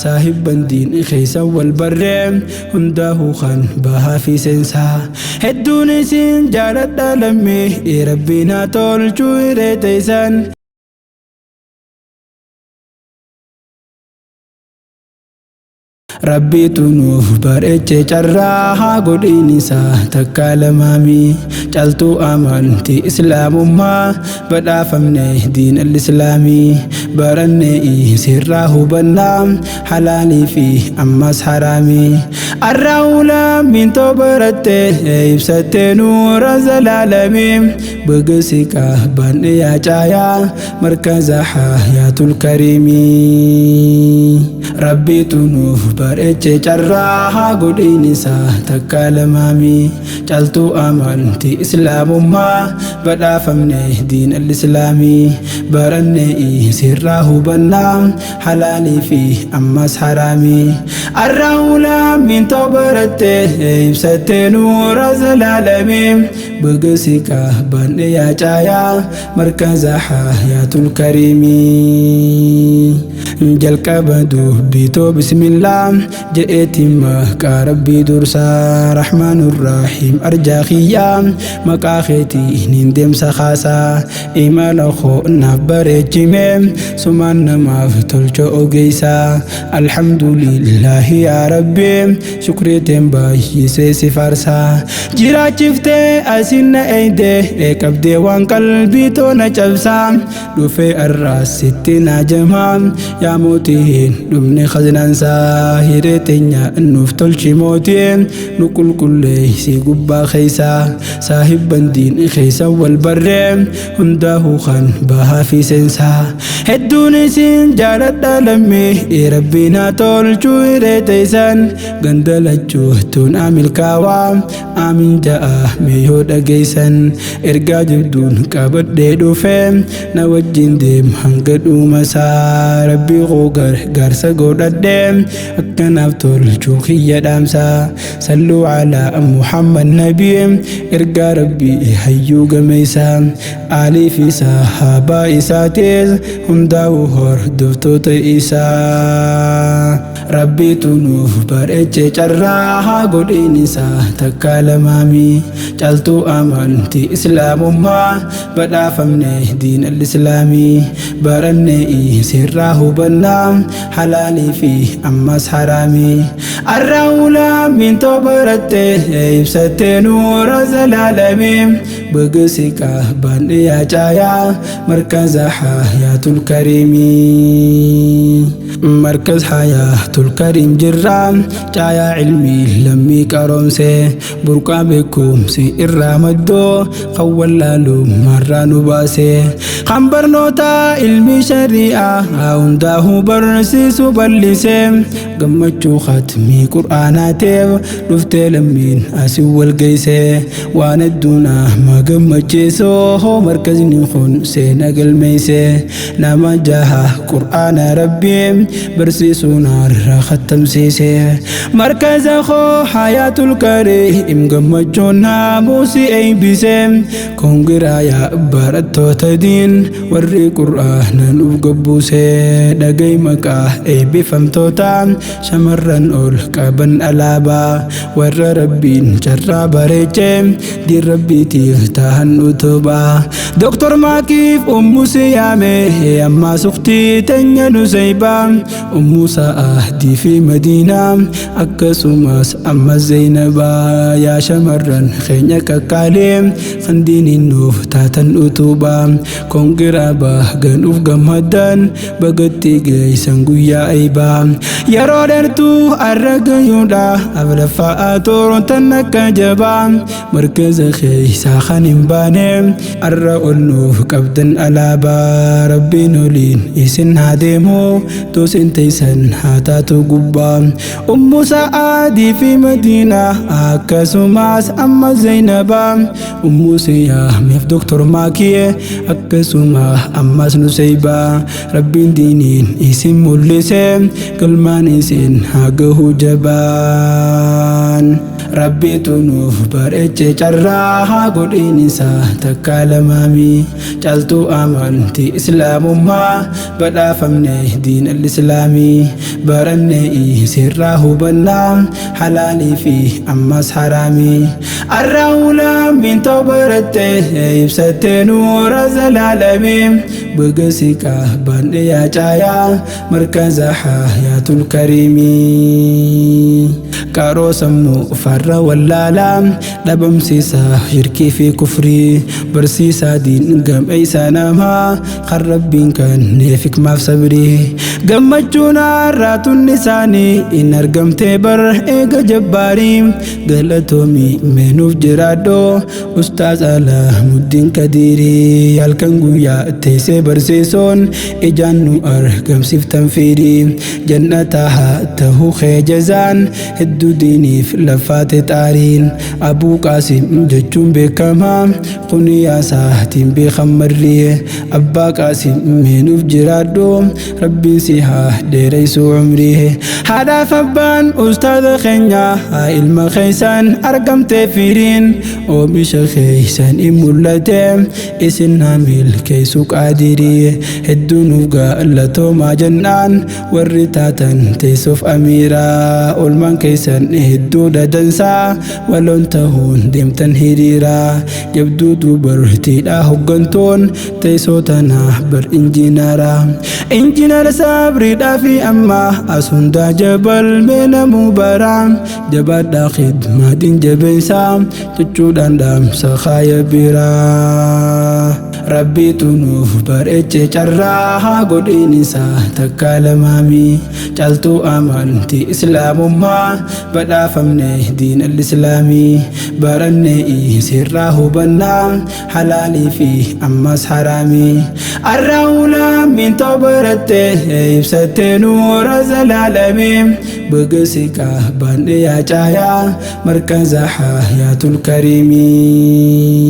Saahibban diin keessa wal barree hundaa'uu kan bahaa fi seensaa hedduun isin jaaladha lammii rabbiin haa tolchuu hiree teessan. Rabbiitu nuuf bareeche carraa haa godhiin isaa takka lamaami caltuu amantii islaamummaa badhaafamne diin al-islaamii baranne sirraa hubannaa halaalii fi ammas haraamii arraa lammiintoo baratte ibsatte nuura zalaalamii baga si yaa caayaa markaza hayaatul kariimii Rabbiitu nuuf bareeche carraa haa godhiin isaa takka lamaami caltuu amantii islaamummaa badhaafamne diin al-islaamii baranne sirraa hubannaa halaalii fi ammas haraamii arraa lammiintoo baratte ibsatte nuura zalaalamii baga si qabanne yaa caayaa markaza hayaatul kariimii jalqaba dubbiitoo bismillaa je'eetiin maqaa rabbii dursaa rahmaanurrahiim arjaa kiyyaa maqaa keetiin hin deemsa kaasaa imala koo naaf bareechime sumaan namaaf tolcha ogeessaa alhamdulillaahi yaa rabbi shukriiteen baay'isee si faarsaa jiraachiftee asin na eeyde qabdee waan qalbii toona cabsaa dhufee arraas sitti na jamaa yaa mootiin dhumne khaznaansaa hiree teenya nuuf tolchi mootii nu qulqulleessi gubbaa keeysaa saahibban diin keessa wal barree hundaa'uu kan bahaa fi seensaa hedduun isin jaaladha lammii rabbiin haa tolchuu hiree teessan ganda lachuu tun amilkaawaa aamin ja'a mee yoo dhageessan ergaa jabduun qabadhee dhufee na wajjin deem hanga dhuma isaa rabbii koo gargaarsa godhadhee akkanaaf tolchuu kiyya dhaamsaa salluu alaa muhammad nabii ergaa rabbii hayyuu gameessaa aalii fi sahaabaa isaatis hundaa'uu hordoftoota isaa Rabbiitu nuuf bareeche carraa haa godhiin isaa takka lamaami caltuu amantii islaamummaa badhaafamne diin al-islaamii baranne sirraa hubannaa halaalii fi ammas haraamii arraa lammiintoo baratte ibsatte nuura zalaalamii baga si qabanne yaa caayaa markaza hayaatul kariimii markaz hayaatul kariim jirraa caayaa ilmii lammii qaroomse burqaa beekumsi irraa maddoo kan wallaalummaarraa nu baase kan barnoota ilmii shari'aa hundaa'uu barsiisu bal'ise gammachuu khatmii qur'aanaateef dhuftee lammiin asii wal geesse waan hedduu nama gammachiisoo markazni kun seena galmeesse nama jaha qur'aana rabbii barsiisuun har'a khattamsiise markaza koo hayaatul kariim gammachuun naamusi eeybise kongiraayaa barattoota diin warri qur'aana nuuf gabbuuse dhagay maqaa eebbifamtoota shamarran ol qaban alaabaa warra rabbiin carraa bareeche diin rabbiitiif tahan utubaa Doktor Maakiif ummu siyaame ammaa suktii teenya nuseybaa ummu sa'aadii fi madiinaa akkasumas amma Zeynabaa yaa shamarran keenya qaqqaalee kan diiniin nuuf taatan utubaa kongiraa baaganuuf gammaddan bagatti geessan guyyaa eeybaa yeroo dheertuu arra gayuudha aflaffaa torontan akka jabaa markaza keessaa kan hin baane arra ol nuuf qabdan alaabaa rabbiin oliin isin haa deemu toosin teessan haa taatu gubbaa ummu sa'aadii fi madiinaa akkasumas amma Zeynabaa ummu siyaameef doktor Maakiyee akkasuma ammas Nuseybaa rabbiin diiniin isin mul'ise galmaan isin haa gahu jabaan. Rabbiitu nuuf bareeche carraa godhiin isaa takka lamaami. Caaltuu amantii islaamummaa badhaafamne diin al-islaamii baranne sirraa hubannaa halaalii fi ammas haraamii. Arraa ulaamiin ta'u baratte ibsattee nuura zalaalamii baga qabaan yaa caayaa markaza hayaatul kariimii. Qaroo sammuu farra wallaalaa dhabamsiisaa shirkii fi kufrii barsiisaa diin gameessa namaa kan rabbiin kenneef hikmaaf sabrii. Gammachuun har'aatuun isaanii in argamtee bar eega jabbaarii galatoomii meenuuf jiraadhoo ustaaz Alaamuddin Kadiirii. Halkan guyyaa teessee barsiisuun ijaan nu argamsiiftan fiidii jannata haa ta'uu kee jazaan hedduu diiniif lafaate xaariin. Abuu Qaasim jechuun beekamaa kuni yaasaatiin beekan marrii Abbaa Qaasim meenuuf jiraadhu rabbiin si haa dheereessu umrii. Haadhaaf abbaan ustaaza keenya haa ilma keessan argamtee firiin oomisha keessan in mul'ate isin haa milkeessu qaadirii. Hedduu nuuf galatoomaa jennaan warri taatan teessuuf amiiraa oolmaan keessan hedduu dadansaa waloon ta'uun deemtan hiriiraa. Jabduu dubartiidha hoggantoon teessoo tanaa bar injinaaraa. Injinar sabriidhaa fi amma as hundaa jabal meenamuu baraa jabaadhaa khidmaatiin jabeessaa jechuudhaan dhaamsa kaaya biraa. Rabbiitu nuuf bareeche carraa godhiin isaa takka lamaami. Caaltuu amantii islaamummaa badhaafamne diin al-islaamii baranne sirraa hubannaa halaalii fi ammas haraamii. Arraa ulaamiin ta'u baratte ibsattee nuura zalaalamii baga si qabaan yaa caayaa markaza hayaatul kariimii.